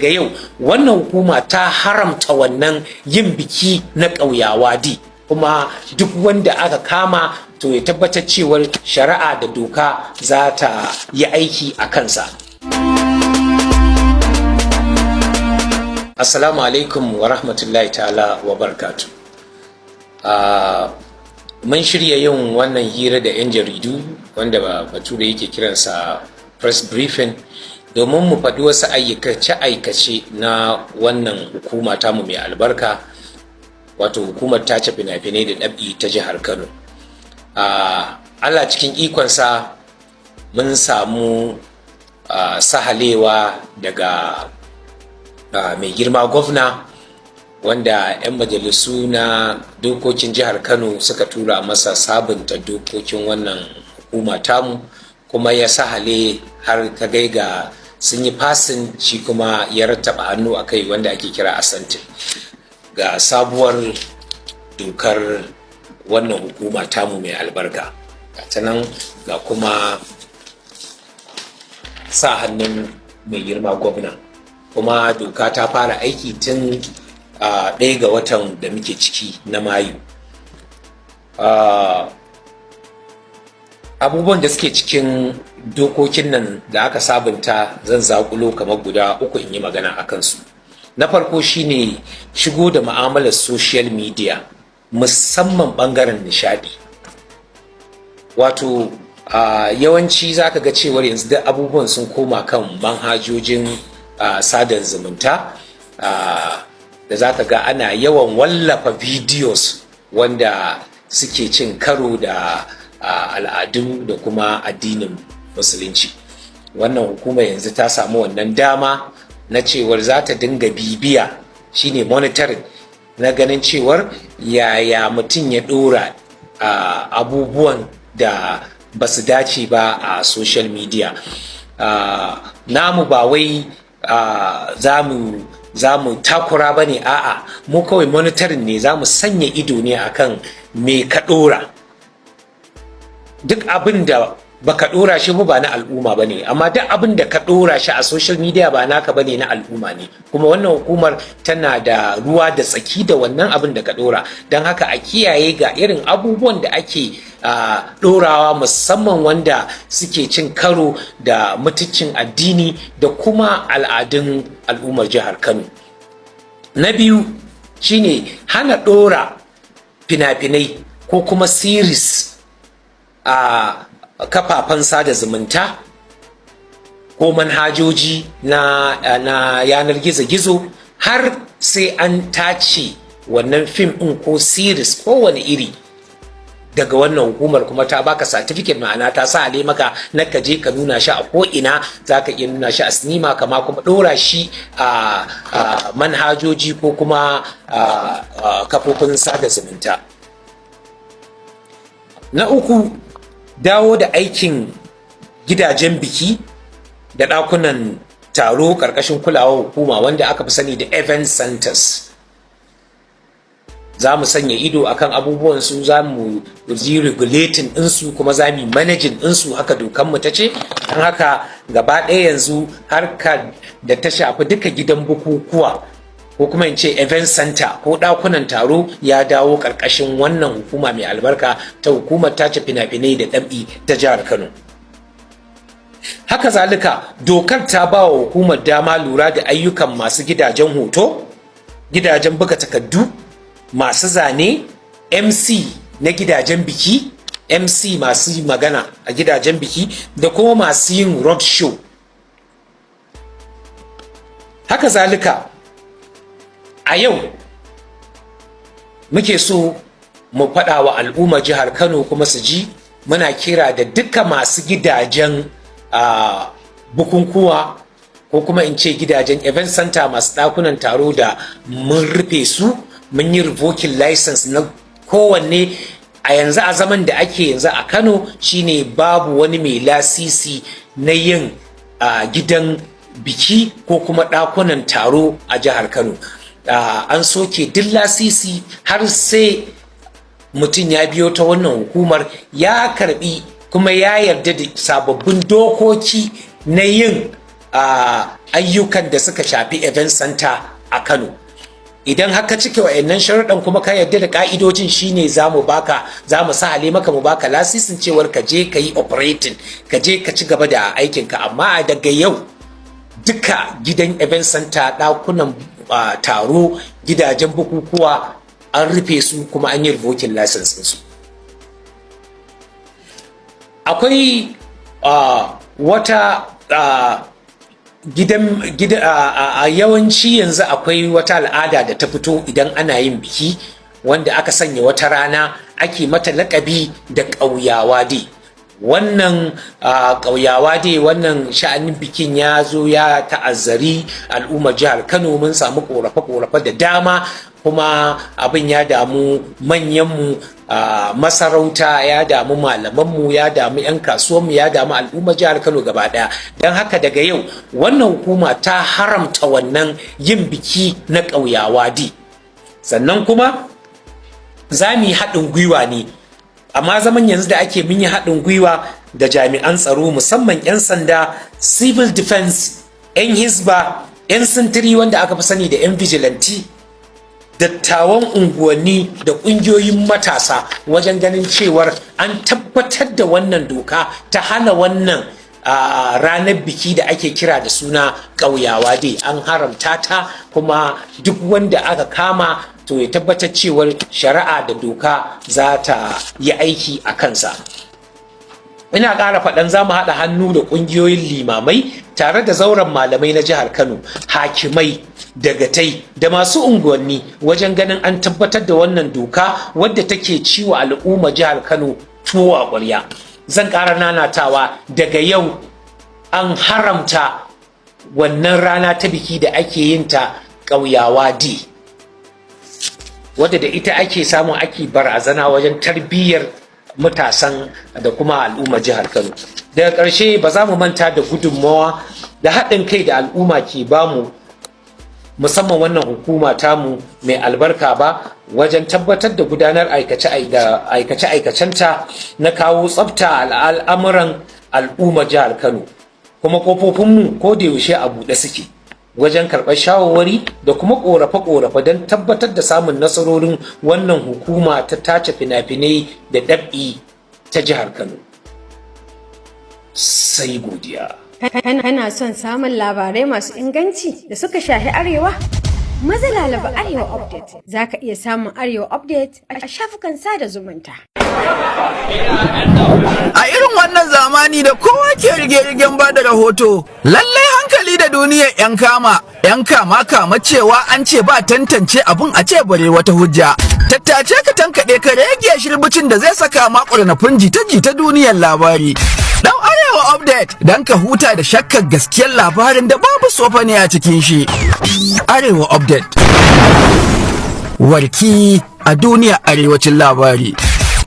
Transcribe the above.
Daga yau wannan hukuma ta haramta wannan yin biki na ƙauyawa di, kuma duk wanda aka kama to ya tabbatar cewar shari'a da doka za ta yi aiki a kansa. Assalamu alaikum wa rahmatullahi ta'ala wa barkatu. Mun shirya yin wannan hira da 'yan jaridu wanda Bature yake kiransa press briefing, domin mu faɗi wasu aikace-aikace na wannan hukuma tamu mai albarka, wato Hukumar Tace Fina-finai da Ɗab'i ta Jihar Kano. Allah cikin ikonsa mun samu sahalewa daga mai girma gwamna, wanda 'yan majalisu na dokokin jihar Kano suka tura masa sabunta dokokin wannan hukuma tamu, kuma ya sahale har ta gai ga sun yi passing, shi kuma ya rattaba hannu a kai, wanda ake kira assenting, ga sabuwar dokar wannan hukuma tamu mai albarka. Ga ta nan, ga kuma sa hannun mai girma gwamna, kuma doka ta fara aiki tun 1 ga watan da muke ciki na Mayu. Abubuwan da suke cikin dokokin nan da aka sabunta, zan zakulo kamar guda uku in yi magana a kansu. Na farko shine shigo da ma'amalar social media, musamman bangaren nishadi. Wato yawanci zaka ga cewar yanzu duk abubuwan sun koma kan manhajojin sada zumunta, da zaka ga ana yawan wallafa videos wanda suke cin karo da al'adu da kuma addinin Musulunci. Wannan hukuma yanzu ta samu wannan dama na cewar za ta dinga bibiya, shine monitoring, na ganin cewar yaya mutum ya dora abubuwan da ba su dace ba a social media. Namu ba wai za mu takura ba ne, a'a, mu kawai monitoring ne, za mu sanya ido ne akan me ka dora. Duk abin da baka dora shi ba na al'umma ba ne, amma duk abin da ka dora shi a social media ba naka ba ne, na al'umma ne, kuma wannan hukumar tana da ruwa da tsaki da wannan abin da ka dora. Don haka a kiyaye ga irin abubuwan da ake dorawa, musamman wanda suke cin karo da mutuncin addini da kuma al'adun al'ummar jihar Kano. Na biyu shine hana dora fina-finai ko kuma series a kafafen sada zumunta ko manhajoji na yanar gizo-gizo, har sai an tace wannan fim ɗin ko series kowane iri daga wannan hukumar, kuma ta baka certificate, ma'ana ta sa maka na ka je ka nuna shi a ko'ina. Za ka iya nuna shi a sinima, kama kuma ɗora shi a manhajoji ko kuma kafofin sada zumunta. Na uku, dawo da aikin gidajen biki da ɗakunan taro ƙarƙashin kulawar hukuma, wanda aka fi sani da event centers. Za mu sanya ido akan abubuwan su, za mu yi regulating ɗinsu, kuma za mu yi managing ɗinsu, haka dokanmu ta ce. Don haka gaba ɗaya yanzu harka da ta shafi duka gidan bukukuwa, ko kuma in ce event center ko ɗakunan taro, ya dawo ƙarƙashin wannan hukuma mai albarka ta Hukumar Tace Fina-finai da Ɗab'i ta Jihar Kano. Haka zalika, dokar ta ba wa hukumar dama lura da ayyukan masu gidajen hoto, gidajen buga takardu, masu zane, MC na gidajen biki, MC masu magana a gidajen biki, da kuma masu yin road show. Haka zalika, a yau muke so mu faɗa wa al'ummar jihar Kano kuma su ji, muna kira da duka masu gidajen bukunkuwa, ko kuma in ce gidajen event center, masu ɗakunan taro da mun rufe su, mun yi revoking license na kowanne. A yanzu, a zaman da ake yanzu a Kano, shine babu wani mai lasisi na yin gidan biki ko kuma ɗakunan taro a jihar Kano. An soke duk lasisi har sai mutum ya biyo ta wannan hukumar, ya karbi kuma ya yarda da sababbin dokoki na yin ayyukan da suka shafi event center a Kano. Idan haka cike wa'annan sharuɗan kuma ka yarda da ka'idojin, shine za mu baka, za mu sahale maka, mu baka lasisin cewar ka je ka yi operating, ka je ka ci gaba da aikinka. Amma daga yau duka gidan event center, ɗakunan taro, gidajen bukukuwa, an rufe su kuma an yi revoking license su. Akwai wata gidan gida a yawanci yanzu akwai wata al'ada da ta fito idan ana yin biki, wanda aka sanya wata rana ake mata lakabi da ƙauyawa dai. Wannan ƙauyawa dai, wannan sha'anin bikin ya zo ya ta'azzari al'ummar jihar Kano. Mun samu ƙorafe-ƙorafe da dama, kuma abin ya damu manyanmu masarauta, ya damu malamanmu, ya damu 'yan kasuwanmu, ya damu al'ummar jihar Kano gaba ɗaya. Don haka daga yau wannan hukuma ta haramta wannan yin biki na ƙauyawa day. Sannan kuma za mu yi haɗin gwiwa ne, amma zaman yanzu da ake, mun yi haɗin gwiwa da jami'an tsaro, musamman 'yan sanda, civil defense, 'yan hisba, 'yan sintiri wanda aka fi sani da 'yan vigilante, dattawan unguwanni da ƙungiyoyin matasa, wajen ganin cewar an tabbatar da wannan doka ta hana wannan ranar biki da ake kira da suna ƙauyawa dai. An haramta ta, kuma duk wanda aka kama to ya tabbatar cewar shari'a da doka za ta yi aiki a kansa. Ina ƙara faɗan za mu haɗa hannu da ƙungiyoyin limamai tare da zauren malamai na jihar Kano, hakimai, dagatai da masu unguwanni wajen ganin an tabbatar da wannan doka wadda take ciwa al'umma jihar Kano tuwo a ƙwarya. Zan ƙara nanatawa, daga yau an haramta wannan rana ta biki da ake yin ta ƙauyawa day, wadda da ita ake samun ake barazana wajen tarbiyyar matasan da kuma al'ummar jihar Kano. Daga ƙarshe, ba za mu manta da gudunmawa da haɗin kai da al'umma ke bamu, musamman wannan hukuma tamu mai albarka ba, wajen tabbatar da gudanar aikace-aikacenta na kawo tsafta al'amuran al'ummar jihar Kano. Kuma kofofinmu ko da yaushe a buɗe suke wajen karɓar shawarwari da kuma ƙorafe-ƙorafe don tabbatar da samun nasarorin wannan hukuma ta tace fina-finai da ɗab'i ta jihar Kano. Sai godiya. Kana son samun labarai masu inganci da suka shahi Arewa? Maza lalaba Arewa Update. Za ka iya samun Arewa Update a shafukan sada zumunta. A irin wannan zamani da kowa ke rige-rigen ba da rahoto, lallai hankali da duniyar 'yan kama, 'yan kama kama cewa an ce ba tantance abun a ce bare wata hujja. Tattace ka tankaɗe ka rage shirbitin da zai saka makurnafin jita-jita duniyar labari. Dau Arewa Update don ka huta da shakkar gaskiyar labarin da babu sofa ne a cikin shi. Arewa Update. Warki a duniyar arewacin labari.